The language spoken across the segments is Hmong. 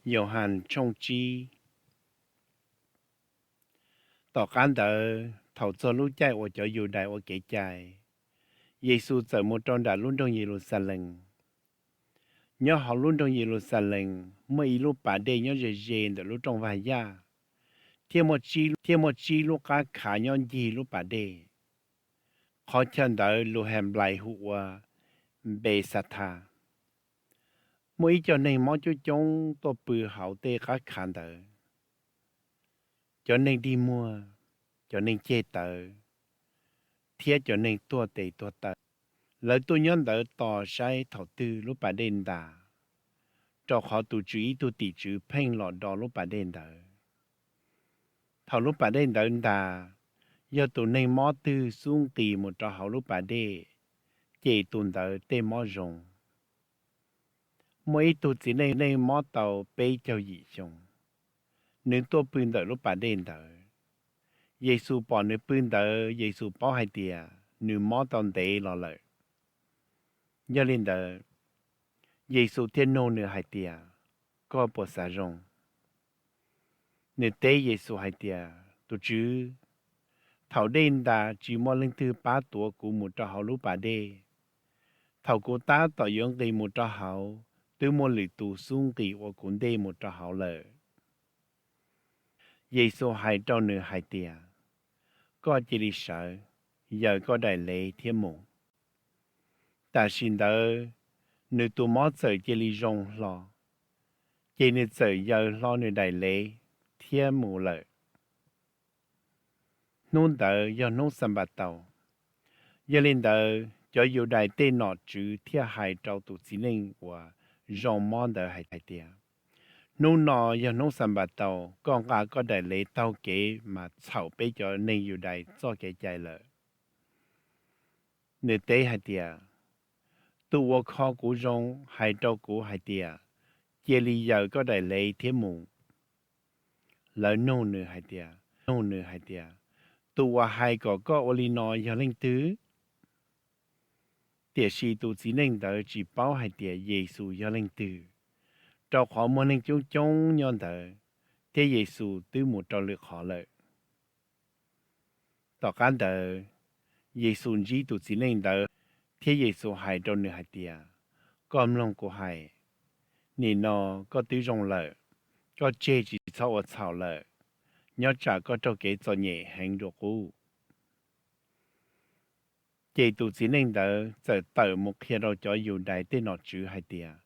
Yauhas tshooj tsib. Tom qab ntawd, thaum txog lub caij uas cov Yudais ua kev cai, Yexus txawm mus rau nram lub nroog Yeluxalees. Nyob hauv lub nroog Yeluxalees muaj ib lub pas dej nyob ze ze ntawm lub Rooj Vag Yaj, thiab muaj tsib lub qab khav nyob ncig lub pas dej. Qhov chaw ntawd lus Henplais hu ua Npexathas. Muaj ib co neeg mob coob coob tuaj pw hauv tej qab khav ntawd: cov neeg dig muag, cov neeg ceg tawv, thiab cov neeg tuag tes tuag taw. Lawv tuaj nyob ntawd tos saib thaum twg lub pas dej ntas, rau qhov tus Tswv ib tug tim tswv pheej los do lub pas dej ntawd. Thaum lub pas dej ntawd ntas, yog tus neeg mob twg xub nqis mus rau hauv lub pas dej, ces tus ntawd tej mob zoo. Muaj ib tug txiv neej mob tau peb caug yim xyoo, nws tuaj pw ntawm lub pas dej ntawd. Yexus pom nws pw ntawd, Yexus paub hais tias nws mob tau ntev los lawm. Yog li ntawd, Yexus thiaj nug nws hais tias, Koj puas xav zoo? Nws teb Yexus hais tias, Tus Tswv, thaum dej ntas tsis muaj leej twg pab tuav kuv mus rau hauv lub pas dej. Thaum kuv tab tom yuav nqis mus rau hauv, twb muaj lwm tus xub nqis ua kuv ntej mus rau hauv lawm. Yexus hais rau nws hais tias, Koj cia li sawv, yaws koj daim lev thiab mus. Tam sim ntawd, nws tus mob txawm cia li zoo hlo, ces nws txawm yaws hlo nws daim lev thiab mus lawm. Hnub ntawd yog hnub Xanpataus, yog li ntawd cov Yudais tej nom tswv thiaj hais rau tus txiv neej uas zoo mob ntawd hais tias, Hnub no yog hnub Xanpataus, koj nqa koj daim lev taug kev mas txhaum peb cov neeg Yudais txoj kev cai lawm. Nws teb hais tias, Tus uas kho kuv zoo hais rau kuv hais tias, Cia li yaws koj daim lev thiab mus. Lawv nug nws hais tias, nug nws hais tias, Tus uas hais kom koj ua li no yog leej twg? Tiam sis tus txiv neej ntawd tsis paub hais tias Yexus yog leej twg, rau qhov muaj neeg coob coob nyob ntawd, thiab Yexus twb mus rau lwm qhov lawm. Tom qab ntawd, Yexus ntsib tus txiv neej ntawd, thiab Yexus hais rau nws hais tias, Koj mloog kuv hais, nim no koj twb zoo lawm, koj tseg tsis txhob ua txhaum lawm, nyob tsam koj raug kev txom nyem heev dua qub. Ces tus txiv neej ntawd txawm tawm mus qhia rau cov Yudais tej nom tswv hais tias,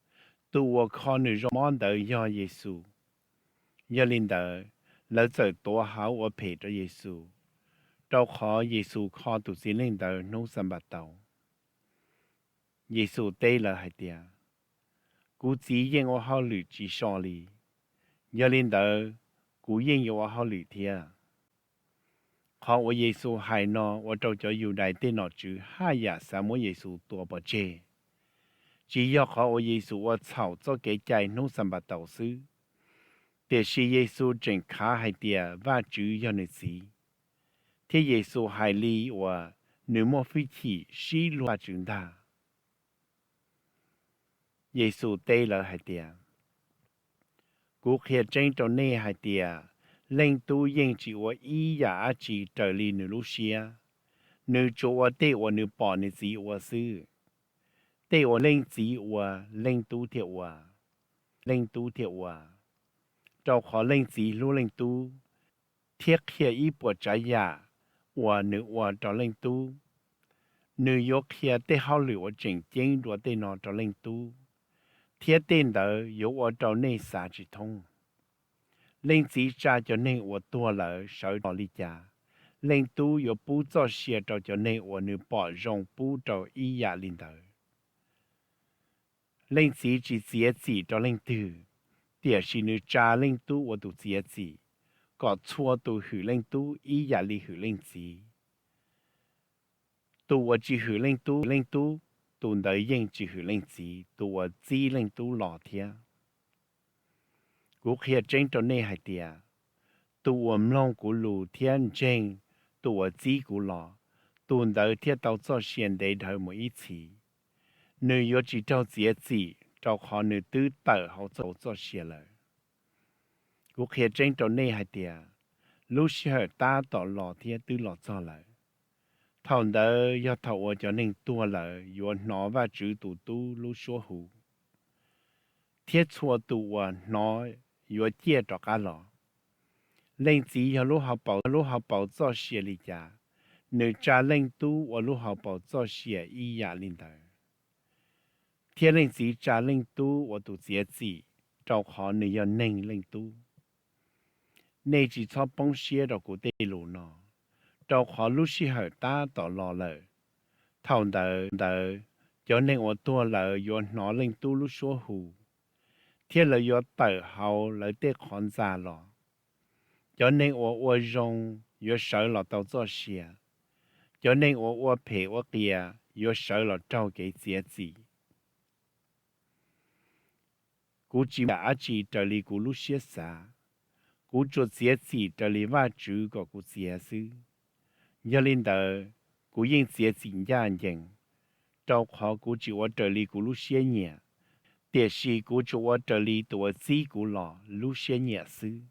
Tus uas kho nws zoo mob ntawd yog Yexus. Yog li ntawd, lawv txawm tuav hauv ua phem rau Yexus, rau qhov Yexus kho tus txiv neej ntawd hnub Xanpataus. Yexus teb lawv hais tias, Kuv Txiv yeej ua hauj lwm tsis so li, yog li ntawd, kuv yeej yuav ua hauj lwm thiab. Qhov uas Yexus hais no ua rau cov Yudais tej nom tswv haj yam xav muab Yexus tua pov tseg, tsis yog qhov uas Yexus ua txhaum txoj kev cai hnub Xanpataus xwb, tiam sis Yexus tseem khav hais tias Vajtswv yog nws Txiv, thiab Yexus hais li uas nws muaj hwj chim sib luag Vajtswv ntag. Yexus teb lawv hais tias, Kuv qhia tseeb rau nej hais tias, Leej Tub yeej tsis ua ib yam dab tsi raws li nws lub siab, nws tsuas ua tej uas nws pom nws Txiv ua xwb. Tej uas Leej Txiv ua, Leej Tub thiaj ua, Leej Tub thiaj ua, rau qhov Leej Txiv hlub Leej Tub, thiab qhia ib puas tsav yam uas nws ua rau Leej Tub. Nws yuav qhia tej hauj lwm uas tseem ceeb dua tej no rau Leej Tub, thiab tej ntawd yuav ua rau nej xav tsis thoob. Leej Txiv tsa cov neeg uas tuag lawm sawv los li cas, Leej Tub yuav pub txoj sia rau cov neeg uas nws pom zoo pub rau ib yam li ntawd. Leej Txiv tsis txiav txim rau leej twg, tiam sis nws tsa Leej Tub ua tus txiav txim, kom txhua tus hwm Leej Tub ib yam li hwm Leej Txiv. Tus uas tsis hwm Leej Tub, Leej Tub, tus ntawd yeej tsis hwm Leej Txiv tus uas txib Leej Tub los thiab. Kuv qhia tseeb rau nej hais tias, tus uas mloog kuv lus thiab ntseeg tus uas txib kuv los, tus ntawd thiaj tau txoj sia ntev dhawv mus ib txhis. Nws yuav tsis raug txiav txim, rau qhov nws twb tawm hauv txoj sia lawm. Kuv qhia tseeb rau nej hais tias, lub sij hawm tab tom los thiab twb los txog lawm. Thaum ntawd yog thaum uas cov neeg tuag lawm yuav hnov Vajtswv tus Tub lub suab hu, thiab txhua tus uas hnov yuav ciaj rov qab los. Leej Txiv yog lub hauv paus txoj sia li cas, nws tsa Leej Tub ua lub hauv paus txoj sia ib yam li ntawd. Thiab Leej Txiv tsa Leej Tub ua tus txiav txim, rau qhov nws yog neeg Leej Tub. Nej tsis txhob poob siab rau kuv tej lus no, rau qhov lub sij hawm tab tom los lawm. Thaum ntawd, cov neeg uas tuag lawm yuav hnov Leej Tub lub suab hu, thiab lawv yuav tawm hauv lawv tej qhov ntxa los. Cov neeg uas ua zoo yuav sawv los tau txoj sia, cov neeg uas ua phem ua qias yuav sawv los raug kev txiav txim. Kuv tsis muaj dab tsi raws li kuv lub siab xav, kuv tsuas txiav txim raws li Vajtswv kom kuv txiav xwb. Yog li ntawd, kuv yeej txiav txim ncaj ncees, rau qhov kuv tsis ua raws li kuv lub siab nyiam, tiam sis kuv tsuas ua raws li tus uas txib kuv los lub siab nyiam xwb.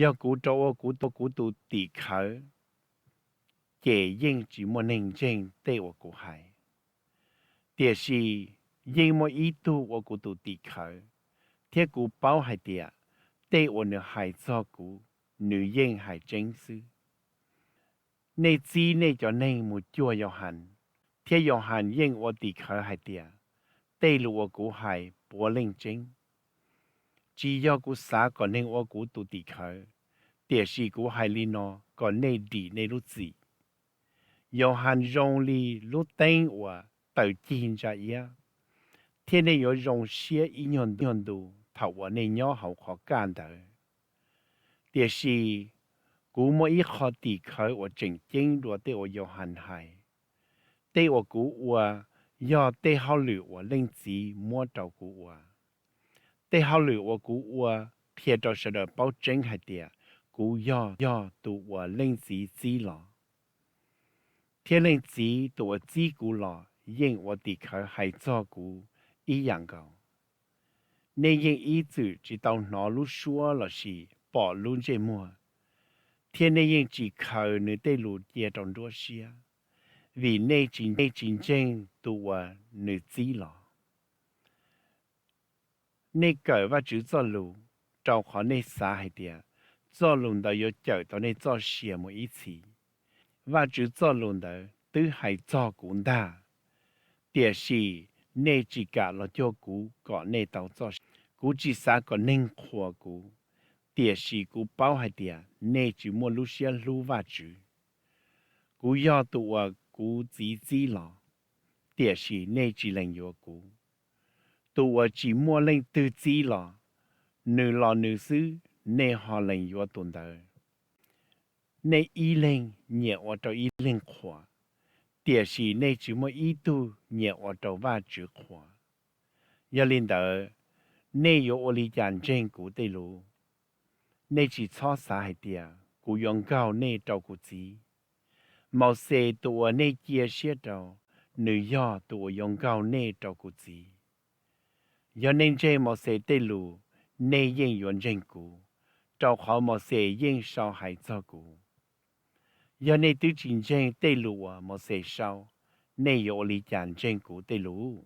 Yog kuv rov ua kuv tus tim khawv, ces yeej tsis muaj neeg ntseeg tej uas kuv hais. Tiam sis yeej muaj ib tug ua kuv tus tim khawv, thiab kuv paub hais tias tej uas nws hais txog kuv, nws yeej hais tseeb xwb. Nej txib nej cov neeg mus cuag Yauhas, thiab Yauhas yeej ua tim khawv hais tias tej lus uas kuv hais puav leej tseeb. Tsis yog kuv xav kom neeg ua kuv tus tim khawv, tiam sis kuv hais li no kom nej dim nej lub txim. Yauhas zoo li lub teeb uas taws cig ntsa iab, thiab nej yuav zoo siab ib nyuag ntu thaum uas nej nyob hauv qhov kaj ntawd. Tiam sis kuv muaj ib qho tim khawv uas tseem ceeb dua tej uas Yauhas hais. Tej uas kuv ua yog tej hauj lwm uas Leej Txiv muab rau kuv ua. Tej hauj lwm uas kuv ua qhia rau sawv daws paub tseeb hais tias kuv yog, yog tus uas Leej Txiv txib los, thiab Leej Txiv tus uas txib kuv los yeej ua tim khawv hais txog kuv ib yam nkaus. Nej yeej ib txwm tsis tau hnov lub suab lossis pom lub ntsej muag, thiab nej yeej tsis khaws nws tej lus cia rau nruab siab, vim nej tsis, nej tsis ntseeg tus uas nws txib los. Nej kawm Vajtswv txoj lus, rau qhov nej xav hais tias txoj lus ntawd yuav cawm tau nej txoj sia mus ib txhis. Vajtswv txoj lus ntawd twb hais txog kuv ntag, tiam sis nej tsis kam los cuag kuv kom nej tau txoj sia. Kuv tsis xav kom neeg qhuas kuv, tiam sis kuv paub hais tias nej tsis muaj lub siab hlub Vajtswv. Kuv yog tus uas kuv Txiv txib los, tiam sis nej tsis lees yuav kuv. Tus uas tsis muaj leej twg txib los, nws los nws xwb, nej ho lees yuav tus ntawd. Nej ib leeg nyiam ua rau ib leeg qhuas, tiam sis nej tsis muaj ib tug nyiam ua rau Vajtswv qhuas. Yog li ntawd, nej yuav ua li cas ntseeg kuv tej lus? Nej tsis txhob xav hais tias kuv yuav nkaug nej rau kuv txiv. Mauxes tus uas nej cia siab rau, nws yog tus uas yuav nkaug nej rau kuv txiv. Yog nej ntseeg Mauxes tej lus, nej yeej yuav ntseeg kuv, rau qhov Mauxes yeej sau hais txog kuv. Yog nej twb tsis ntseeg tej lus uas Mauxes sau, nej yuav ua li cas ntseeg kuv tej lus?